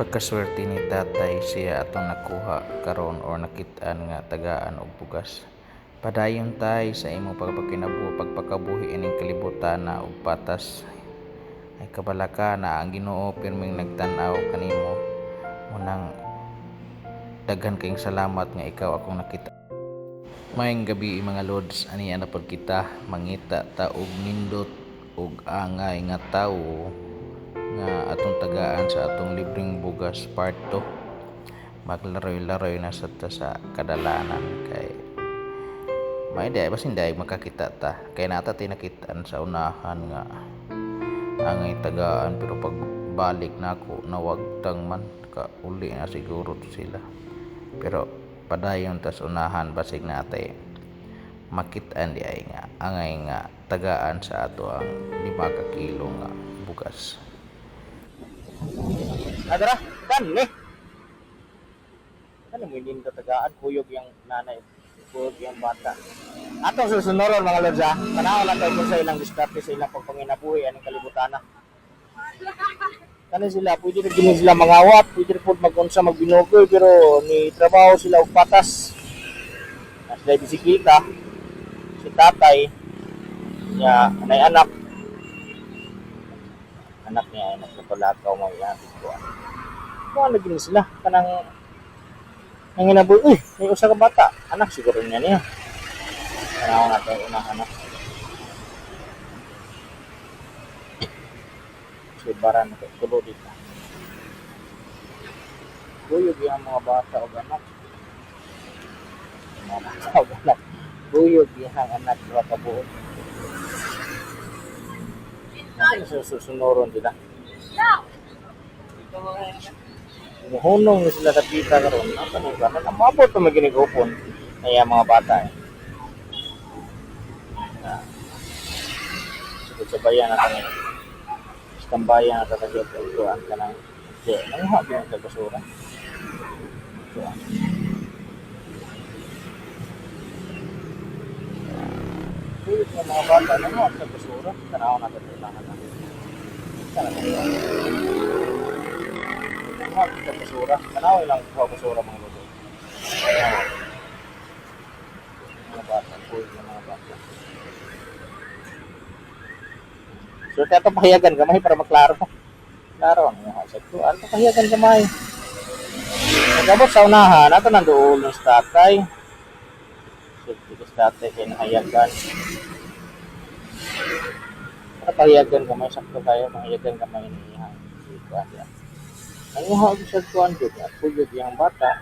Pagkaswerte ni tatay, siya atong nakuha karon or nakit-an nga tagaan og bugas. Padayon, tay, sa imong pagpakinabuhi, pagpakabuhi ining kalibutan na og patas. Ay kabalaka na ang Ginoo pirming nagtan-aw kanimo. Munang daghan kayong salamat nga ikaw akong nakita. Maayong gabi, mga lods, ani na pud kita mangita ta og nindot og angay nga tawo nga atong tagaan sa atong libreng bugas part 2. Maglaroy-laroy na sad ta sa kadalanan kay may di basin di makakita ta kay naa ta nakitaan sa unahan nga angay tagaan, pero pagbalik nako nawagtang man, kauli na siguro to sila. Pero padayon ta sa unahan, basig natay makit-an di ay nga angay nga tagaan sa ato ang 5 ka kilo nga bugas. Adara, kan ni. Ano mo hindi tagaan, kuyog yung nanay, kuyog yung bata. Atong susunoron, mga lods, ha. Tanaw lang tayo kung sa ilang diskarte sa ilang pagpanginabuhi aning kalibutan na. Kani sila, pwede rin gini sila mangawat, pwede rin po magunsa magbinugoy, pero ni trabaho sila og patas. Na sila bisikleta, si tatay, niya, anay anak, anak niya ay nagpapalakaw mga ihatid ko. Mga na gini sila, kanang nanginabuhi, uy, may usa ka bata, anak siguro niya niya. Tanaw na tayo unahan na. Si Baran ko, tulo dito. Guyog yung mga bata o anak. Mga bata o anak. Guyog yung anak duha ka buot. Ano sa susunoron sila? Muhunong na sila sa pita karon. Ano nang kanon? Maabot pa maginigupon na yung mga bata eh. Na, sugod sa bayan na kami. Tambayan na tatagyo kuan ka ng di nanguha gyud sa basura. Kuan. Puyot ng mga bata nanguha sa basura. Tanaw na tatanaw na. Tanaw na. Nanguha sa basura. Tanaw lang kuha basura, mga lodo. Tanaw. Mga bata, puyot ng mga bata. So, kaya ito pahayagan gamay para maklaro. Klaro, ano yung sa ito? Ano pahayagan gamay? Nagabot sa unahan, ato nang duol ng tatay. So, dito sa tatay kay nahayagan. Para pahayagan gamay, sakto kayo, pahayagan gamay ni iyang si kuan diya. Nanguha og sa kuan jud, at puyod iyang bata.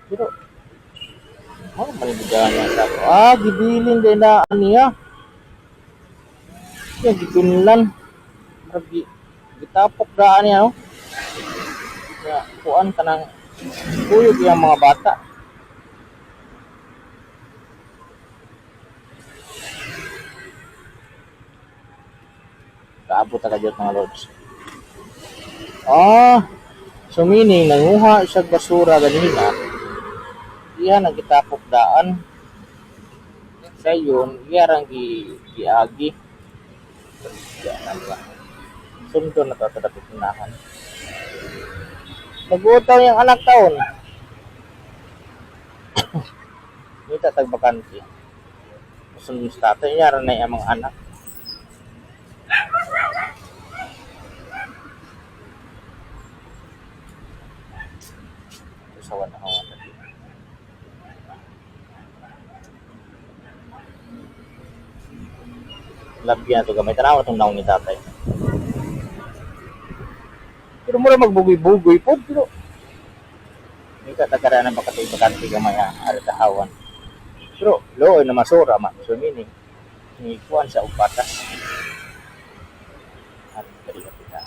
Pero, oh, manibigahan niya sa ako. Ah, gibilin din na niya. Ya, gibinlan. Murag gitapok daan niya, no? Ya, kuan kanang kuyog iyang mga bata. Kaabot ta kadyot, mga lods. Ah, so meaning nanguha siya basura ganina. Iya nang gitapok daan. Sa yun, iya rang giagi. Ya, ba? Sundo na to dapat unahan. Nag-utaw yung anak taon. Nita tag bakante. Sunod sa tatay niya ra na yung mga anak. Usawan na hawan na. Labyan to gamay, tanawa tong naong ni tatay. Pero mura magbugoy-bugoy po, pero hindi ka tagara na baka tayo bakante gamay ha, ari tahawan. Pero looy na masura man, so meaning ni kuan sa upatas. At dali ka kita.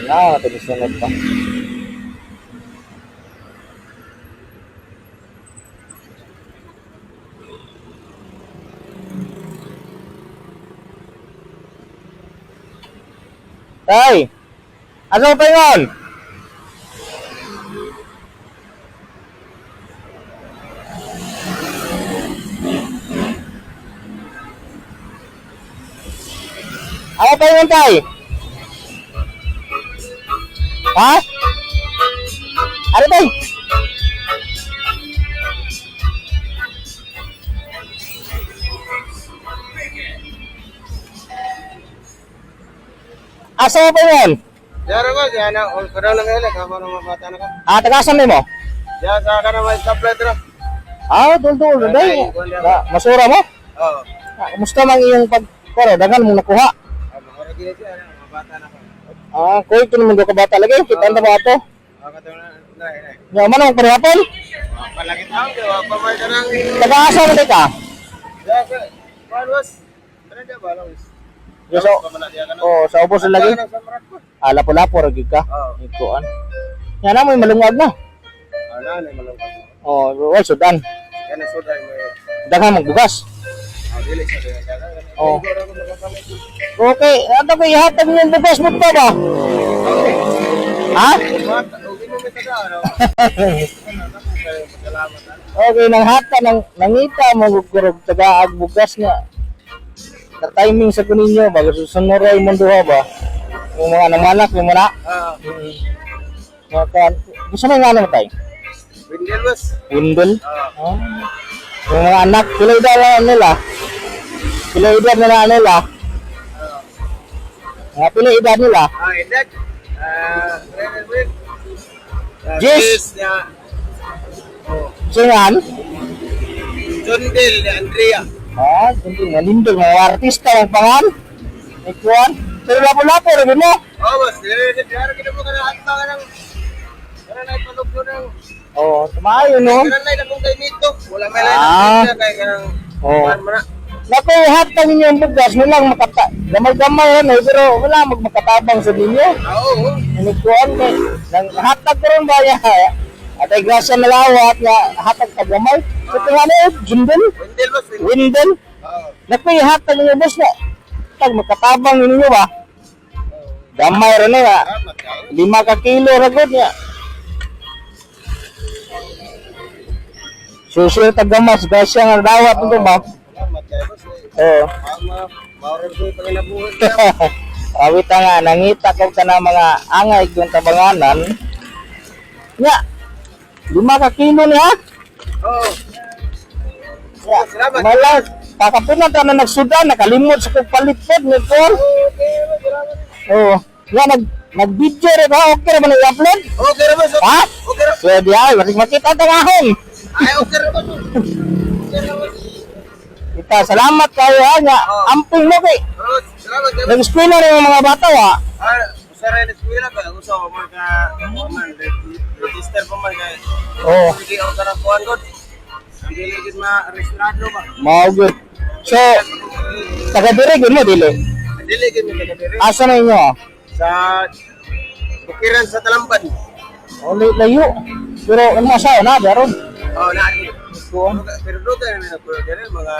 Na, ito sunod pa. Tay! Asa mo paingon? Ano pa yun, tay? Ha? Ano, tay? Asa mo pa yun? Diyan ko, diyan na, karaw lang ngayon, kamo na mabata na ka. Ah, tagasan mo? Diyan sa ka na may tablet ra. Ah, dul-dul, day. Masura mo? Oo. Ah, kumusta man iyong pag... Pero, daghan mong nakuha. Ah, mga gini siya, ano, mabata na ka. Ah, kuy, kini mo ka bata lagi. Kita na ba ato? Ah, katong na, na, na. Nga man ang parehapon. Palagi tao, di ba? Pamay ka nang. Tagaasa mo ka? Diyan sa, Carlos. Ano diyan ba, Lawis? Yo, so, oh, sa ubos lagi. Ah, lapo-lapo ra gyud ka. Oo. Ikuan. Nga na mo malungag na. Ah, na, na, malungkot. Oh, well, sudan. Yan ang sudan, may, Daghan mong bugas. ah, dili siya, dili siya. Oo. Okay, ato ko ihatag niyong bugas mo pa ba? Ha? Bata, okay mo may taga, ano? Salamat, ano? Okay, nang hata nang nangita mo gurog tagaag bugas nga. Ka timing sa kuninyo bago susunuray mong duha ba? Yung mga namanak yung mga Ah, mga kan. Gusto mo nga ano tay? Windel, boss. Windel. Ah. Ah. Yung mga anak, pila edad na nila? Pila edad na na nila? Mga pila edad nila? Ah, edad. Ah, Red Red. Ah, Jess. Jess niya. Oh, Singan? John Del ni Andrea. Ah, hindi nga lindol mga artista ang pangan. Ikuan. Pero lapo-lapo rin mo. Oh, boss, dire dire dire kita mo kana at ka ng kana na ipalugyo ng Oh, tumayo no. kana na akong kay nito. Wala may lain Ah. na kay kanang Oh. kuan man na. Naku, hatang ninyo ang bugas mo lang makata. Gamay-gamay ano, pero wala magmakatabang sa ninyo. Ah, oo. Inikuan kay nang hatag karon ba ya? Atay grasya na lawat nga hatag tagamay. So tingali eh, Jundel, Windel, boss. Windel. Windel. Oo. Naku, hatag ninyo boss na. Tag makatabang ninyo ba? Gamay ra na ya. Salamat kayo. 5 ka kilo ra gud niya. Susul tagamas grasya nga dawat nito ba? Salamat kayo, boss. Oo. Mama, maoran ko yung panginabuhi. Awit nga nangita kog kana mga angay kung tabanganan. Nya. 5 ka kilo niya. Oo. Nya. Salamat. Malag kakapunan ta na nagsudan nakalimot sa kog palitpod ni Paul. Okay, boss, salamat. Oo. Nya nag video ra ba okay ra man i-upload? Okay ra, boss. Ha? Okay ra. Pwede ay, makita ta ahong. Ay, okay ra, boss. Okay ra, boss. Ita, salamat kayo ha nga. Amping mo kay. Oh, salamat kayo. Nag-eskwela rin ang mga bata wa. Ah, usa ra ni eskwela ba? Usa wa man ka man register pa man kay. Oo. Sige ang kanang kuan god. Dili gid ma registrado ba. Mao gyud. So, taga diri gyud mo dili. Dili gid mi taga diri. Asa na inyo? Sa Bukiran sa Talamban. Oh, layo. Pero ano asawa na daron? Oh, na dili. Kuan, Pero do tayo na ko diri mga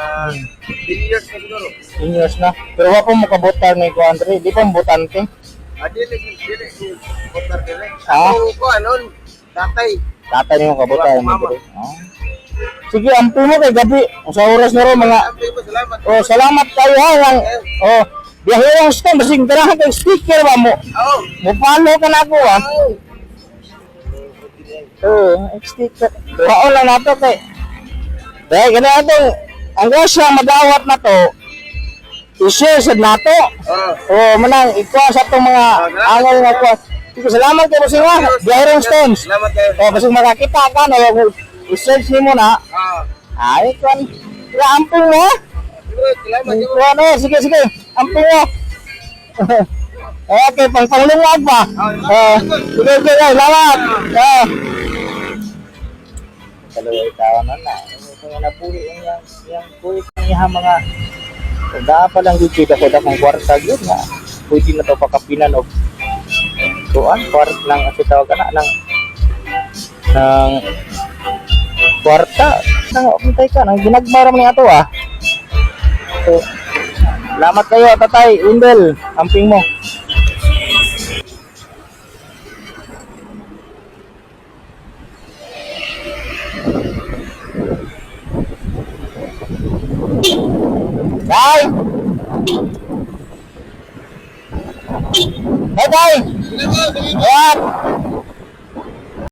10 years na siguro. years na. Pero wa pa mo kabotar ni kuan diri, di pa mo botante. Ah, dili gid dili gid voter diri. Ah. Ako kuan nun tatay. Tatay nimo kabotar ni Mama. diri. Ah. Sige, ampo mo kay gabi. Sa oras na ro mga Sabi mo salamat. Oh, salamat kayo ha. Yang, oh, biyahero ang stone basig ganahan kay sticker ba mo? Oo. Mo follow ka na ako ha. Oo, oh, sticker. Tuwaon lang nato kay. Dahil gana atong ang grasya madawat na to. I-share sad nato. Oo. Oh, manang ikuha sa atong mga angol nga kuha. Sige, salamat kay Bossing ha. Biyahero ang stones. Salamat kayo. Oh, basig makakita ka na i-search nimo na. Ah. Ay, kuan. Kaya amping mo. Ha? Salamat. Kuan oh, sige sige. Amping mo. Okay, pang panglungag ba? Oh, sige sige, salamat. Oh. Dalawa itaw na na. Kung nabuhi ang yang yang buhi niya mga da pa lang gyud ko da kung kwarta gyud nga pwede na to pakapinan og kuan kwart lang kasi tawag ka na ng ng kwarta nang untay ka nang ginagmay ra man ni ato ah. So, salamat kayo tatay Windel, amping mo. Tay! Bye bye. Ayan.